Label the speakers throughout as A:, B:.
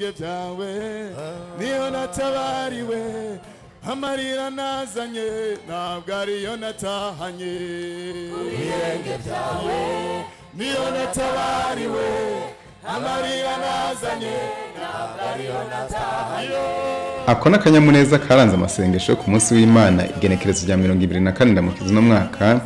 A: birenge byawe niyo natabariwe, amarira nazanye ntabwo ariyo natahanye.
B: Ku birenge byawe
A: niyo natabariwe, amarira nazanye ntabwo ariyo natahanye.
C: Ako n'akanyamuneza karanze amasengesho ku munsi w'Imana igenekerezo rya 24 Ndamukiza uno mwaka,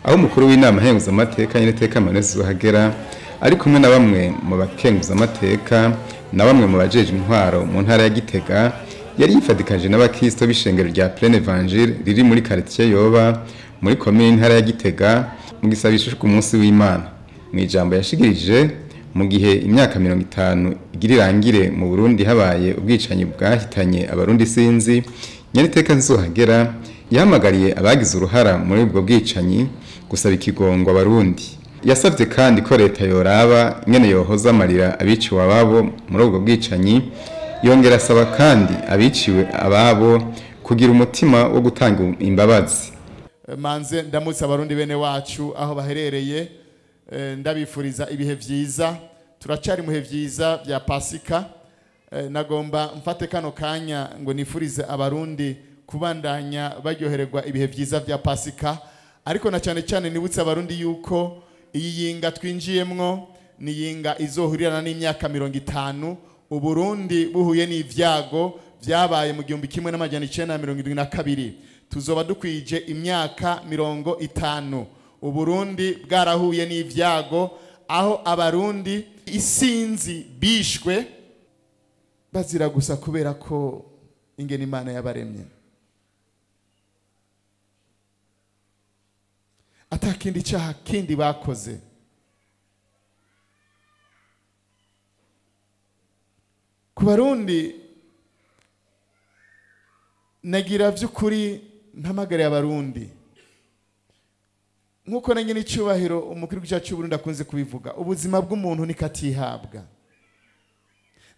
C: aho umukuru w'inama nkenguzamateka nyeneteka Emmanuel Sinzohagera ari kumwe na bamwe mu bakenguzamateka na bamwe mu bajejwe intwaro mu ntara ya Gitega, yari yifadikanije n'abakristo b'ishengero rya Plein Evangile riri muri quartier Yoba muri commune intara ya Gitega mu gisabisho ku munsi w'Imana. Mu ijambo yashikirije mu gihe imyaka 50 igira irangire mu Burundi habaye ubwicanyi bwahitanye abarundi sinzi, nyeneteka Nzohagera yahamagariye abagize uruhara muri ubwo bwicanyi gusaba ikigongo abarundi. Yasavye kandi ko leta yoraba ingene yohoza amarira abiciwe ababo muri ubwo bwicanyi, yongera asaba kandi abiciwe ababo kugira umutima wo gutanga imbabazi.
A: Manze ndamutse abarundi bene wacu aho baherereye, ndabifuriza ibihe vyiza. Turacari muhe vyiza vya Pasika. Nagomba mfate kano kanya ngo nifurize abarundi kubandanya baryohererwa ibihe vyiza vya Pasika, ariko na cyane cyane nibutse abarundi yuko iyi yinga twinjiyemwo ni yinga izohurirana n'imyaka 50 Uburundi buhuye n'ivyago vyabaye mu 1972. Tuzoba dukwije imyaka 50 Uburundi bwarahuye n'ivyago, aho abarundi isinzi bishwe bazira gusa kubera ko ingene Imana yabaremye, atakindi cyaha kindi bakoze. Ku barundi nagira vy'ukuri mpamagare abarundi, nkuko nanjye n'icubahiro umukuru w'igihugu cy'u Burundi akunze kubivuga, ubuzima bw'umuntu nikatihabwa.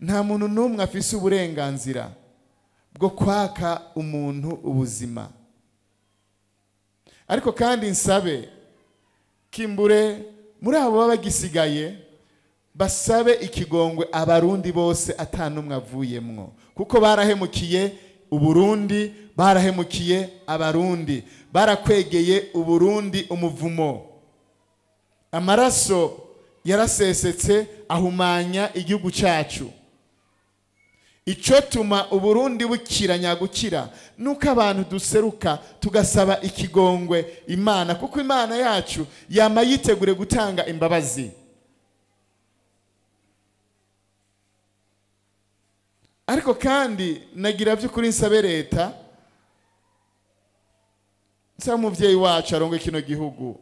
A: Nta muntu n'umwe afise uburenganzira bwo kwaka umuntu ubuzima. Ariko kandi nsabe kimbure muri abo baba bagisigaye basabe ikigongwe abarundi bose atanumwe avuyemwo, kuko barahemukiye Uburundi, barahemukiye abarundi, barakwegeye Uburundi umuvumo. Amaraso yarasesetse ahumanya igihugu cyacu. Ico tuma Uburundi bukira nyagukira nuko abantu duseruka tugasaba ikigongwe Imana, kuko Imana yacu yama yitegure gutanga imbabazi. Ariko kandi nagira by'ukuri nsabe leta, nsaba umuvyeyi wacu arongoye kino gihugu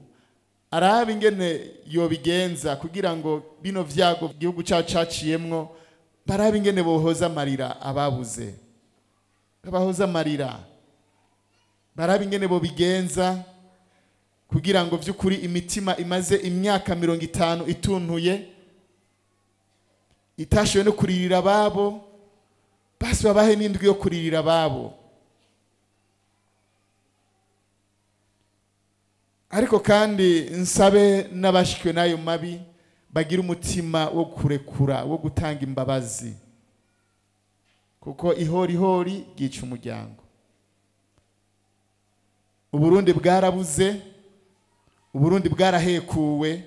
A: arabe ingene yobigenza kugira ngo bino vyago igihugu cyacu caciyemwo barabe ingene bohoza amarira ababuze, bahoza amarira, barabe ingene bobigenza kugira ngo vy'ukuri imitima imaze imyaka 50 ituntuye itashoye no kuririra ababo, basi babahe n'indwi yo kuririra ababo. Ariko kandi nsabe n'abashikiwe n'ayo mabi bagira umutima wo kurekura, wo gutanga imbabazi, kuko ihorihori ryica umuryango. Uburundi bwarabuze, Uburundi bwarahekuwe,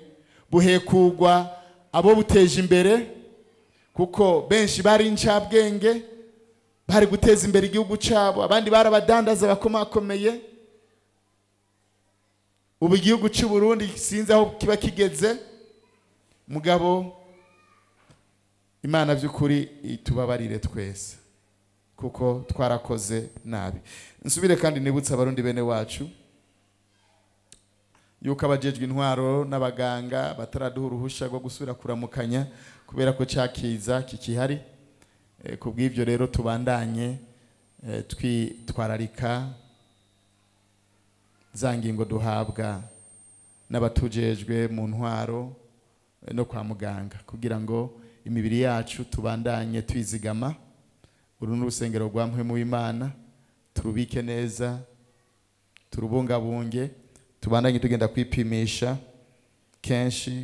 A: buhekugwa abo buteje imbere, kuko benshi bari incabwenge bari guteza imbere igihugu cyabo, abandi barabadandaza bakomakomeye. Ubu igihugu cy'u Burundi sinzi aho kiba kigeze, mugabo Imana by'ukuri itubabarire twese kuko twarakoze nabi. Nsubire kandi nibutse abarundi bene wacu yuko abajejwe intwaro n'abaganga bataraduha uruhusha rwo gusubira kuramukanya kubera ko cyakiza kikihari. Kubw'ivyo rero tubandanye twitwararika za ngingo duhabwa n'abatujejwe mu ntwaro no kwa muganga, kugira ngo imibiri yacu tubandanye twizigama. Uru n'urusengero rwa Mpwemu w'Imana, turubike neza, turubungabunge, tubandanye tugenda kwipimisha kenshi.